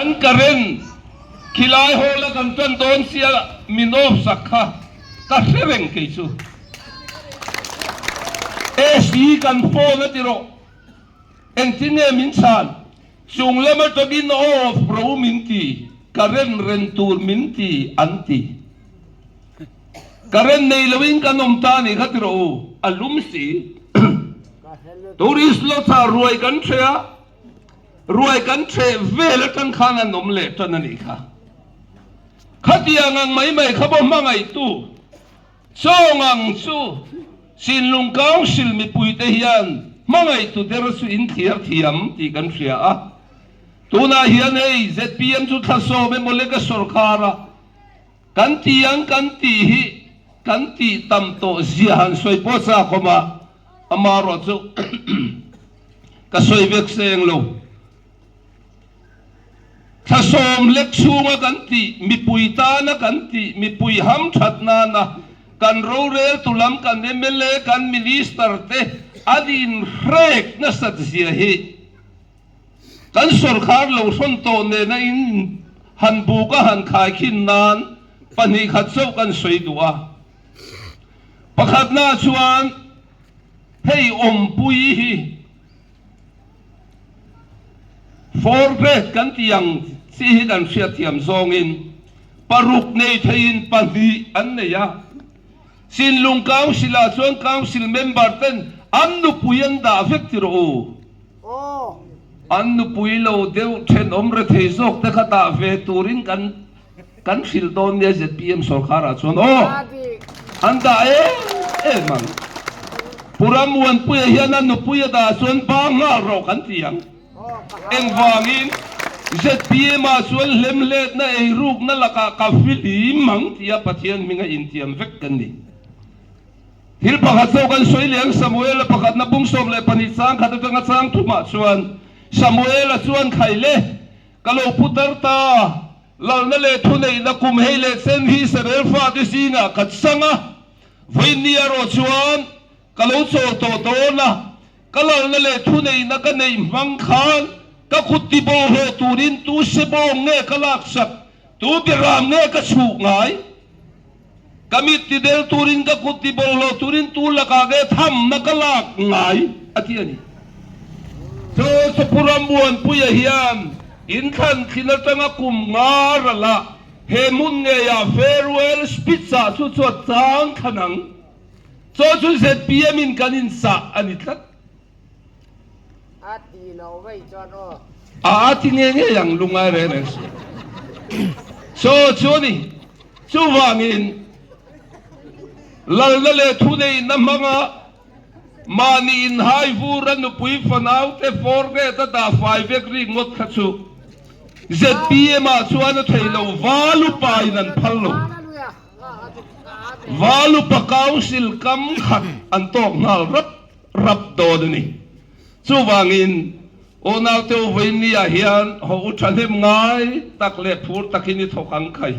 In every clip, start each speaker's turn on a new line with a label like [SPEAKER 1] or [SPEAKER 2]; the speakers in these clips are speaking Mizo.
[SPEAKER 1] Kan current khilai hall a kan tan dawn sia min off sak kha ka hre reng kei chu. AC kan phone a ti rawh. Engtin nge min chhan? Chung lam atangin off ro min ti, current ren tur min ti an ti. Current nei loin kan awm ta a nih kha ti rawh u, a lum si. Tourist lodge-ah ruai kan ṭheh a, ruai kan ṭheh vel atang khan an awm leh ṭan a nih kha. Khatiang ang mai mai kha pawh hmangaihtu Chawng ang chu Sinlung Council mipuite hian hmangaihtu der chu in thliar thiam tih kan hria a. Tunah hian hei zpm chu thlasawm emaw leka sawrkar a kan ti ang kan tih hi kan tih tam tawh zia han sawi pawh chak awm a, amaherawh chu ka sawi vek seng lo. Thlasawm lek chhunga kan tih, mipui tana kan tih, mipui hamthat nana kan roreltu lam kan mla, kan minister te an inhrek nasat zia hi kan sawrkhar lo hrawn tawh nena in han buk a han khaikhin nan pahnihkhat chauh kan sawi duh a. Pakhatnaah chuan hei awmpui hi. Four grade kan tih ang chi hi kan hriatthiam zawngin paruk nei theiin pahnih an nei a. Sinlung Council ah chuan Council member ten an nupui an dah vek ti rawh u. An nupui lo deuh thenawm rethei zawk te kha dah ve turin kan Kan hrilh dawn nia zpm sawrkar ah chuan aw an dah em em ang. Pu Rammuanpuia hian a nupui a dah chuan ba nghal rawh kan ti ang. Engvangin zpm ah chuan hlemhletna eirukna lakah ka fihlim ang tia Pathian hminga intiam vek kan ni. Thil pakhat zawk an sawi leh ang Samuela pakhatna bung 12 chang khat atanga chang thumah chuan Samuela chuan khaile Ka lo pu tar ta, lalna leh thuneihna kum hei leh chen hi Israel fate zingah ka chang a, vawiin erawh chuan ka lo chawl tawh dawn a, ka lalna leh thuneihna ka neih hmang khan ka kut tibawlhhlawh turin tu sebawng nge ka laksak, tu biaram nge ka chhuh ngai? Ka mit ti del turin, ka kut ti bawlhhlawh turin tu lakah nge thamna ka lak ngai? a ti a ni. Chu Chupura Muanpuia hian inthlan thlin atanga kum nga ralah he hmun ngeiah farewell speech-ah chu chu a chang thlan ang. Chaw chu zpm in kan insah a ni tlat.
[SPEAKER 2] A ti lo vei chuan aw.
[SPEAKER 1] A ti nge ngei ang lungai reng reng si. Chaw chu a ni. Chuvangin lalna leh thuneihna hmanga mahni inhai vura nupui fanaute forget a dah fai vek rik ngawt kha chu zpm ah chuan a thei lo, val upa in an phal lo. Val upa council kam khat an tawk nghal rap rap dawn a ni. Chuvangin Unaute u vawinia hian haw u thahnem ngai tak leh phur takin i thawk ang khai.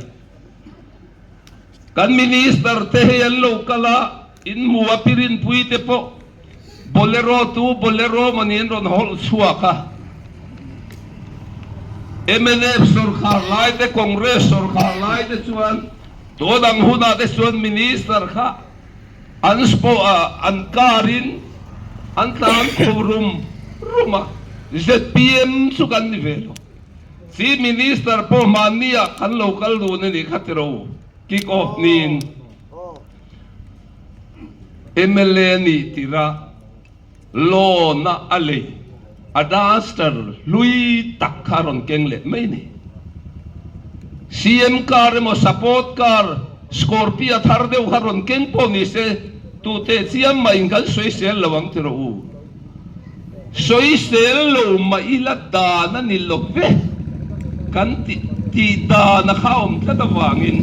[SPEAKER 1] Kan Minister te hei an lo kal a, in hmu a pirinpui te pawh Bolero tu Bolero mawni an rawn hawlh chhuak a. Mnf sawrkhar lai te Congress sawrkhar lai te chuan tun ang hunah te chuan Minister kha An spawh an car in an tlan kho rum rum a, zpm chu kan ni ve lo. Chief Minister pawh hmanni ah kan lo kal dun a nih kha tiro, kick off niin mla nih tirh a Loan a a lei a duster hlui tak kha a rawn keng leh mai ni. CM car emaw support car Scorpio thar deuh kha rawn keng pawh ni se tute chiam mah in kan sawisel lo ang ti rawh u. Sawisel lo mah ila dan a ni lo ve kan tih tih dan a kha awm tlat avangin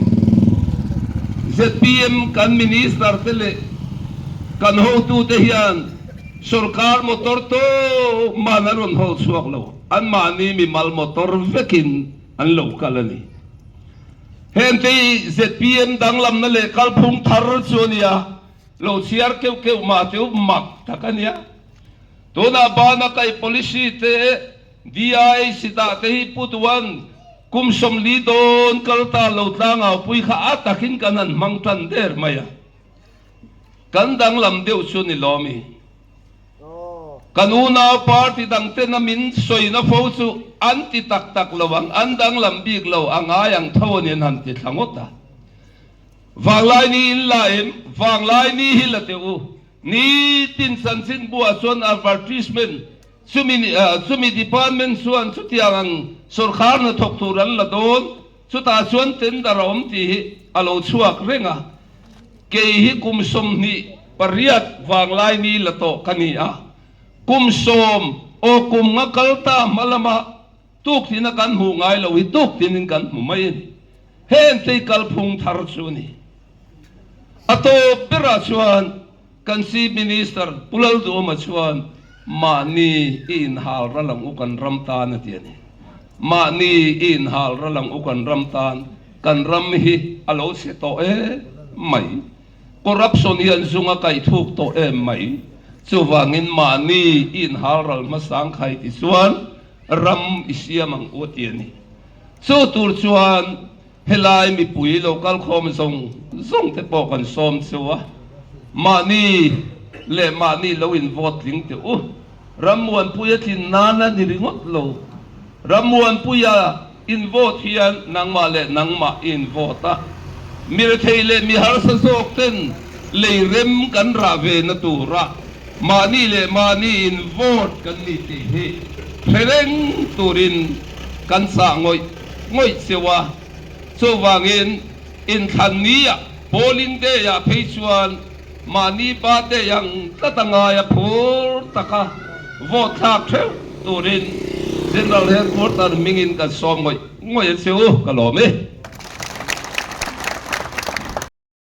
[SPEAKER 1] zpm kan minister te leh Kan hotute hian sorkar motor tawp man an rawn hawl chhuak lo, anmahni mimal motor vekin an lo kal a ni. Hengte hi zpm danglamna leh kalphung thar chu a nia, lo chhiar keuh keuh mah teuh mak tak a nia. Tunah bana kaih policy te. DIC dah te hi Pu Duan kum 40 dawn kal ta lo tlangaupui kha a takin kan han hmang tan der mai a. Kan danglam deuh chu ni lawm i. Kan unau party dang tena min sawina fo chu an ti tak tak lo ang, an danglam bik lo a ngai ang tho a ni an han ti thla ngawt a. Vanglai ni in la em? Vanglai ni hi la teh u. Nitin chanchin buah chuan advertisement chumi chumi department chuan chutiang ang sawrkhar hnathawk tur an la dawn, chutah chuan tender a awm tih hi a lo chhuak reng a. Kei hi kum 28 vanglai ni la tawh ka ni a, kum sawm aw kum nga kal ta hma lama tuktina kan hmuh ngai lo hi tuktinin kan hmu mai a ni. Heng te hi kalphung thar chu a ni. A tawp berah chuan kan Chief Minister Pu Lalduhawma chuan mahni i inhal ral ang u kan ram tan a ti a ni. Mahni i inhal ral ang u kan ram tan, kan ram hi a lo chhe tawh em mai. Corruption hi an zung a kaih thuk tawh em mai. Chuvangin mahni i inhal ral hmasang khai ti chuan ram i siam ang u a ti a ni. Chu tur chuan helai mipui lo kalkhawm zawng zawng te pawh kan sawm chu a, mahni leh mahni lo in vote tling teh u. Rammuanpuia tlin nan a ni ringawt lo. Rammuanpuia in vote hian nangmah leh nangmah i in vote a, mirethei leh mi harsa zawk ten lei rem kan rah ve na tura mahni leh mahni in vote kan ni tih hi hre reng turin kan chah ngawih ngawih cheu a, chuvangin inthlan nia polling day ah phei chuan mahni pa te ang tlat a ngai a phur taka vote thlak theuh turin General Headquarter hmingin kan sawm ngawih ngawih a che u, ka lawm e.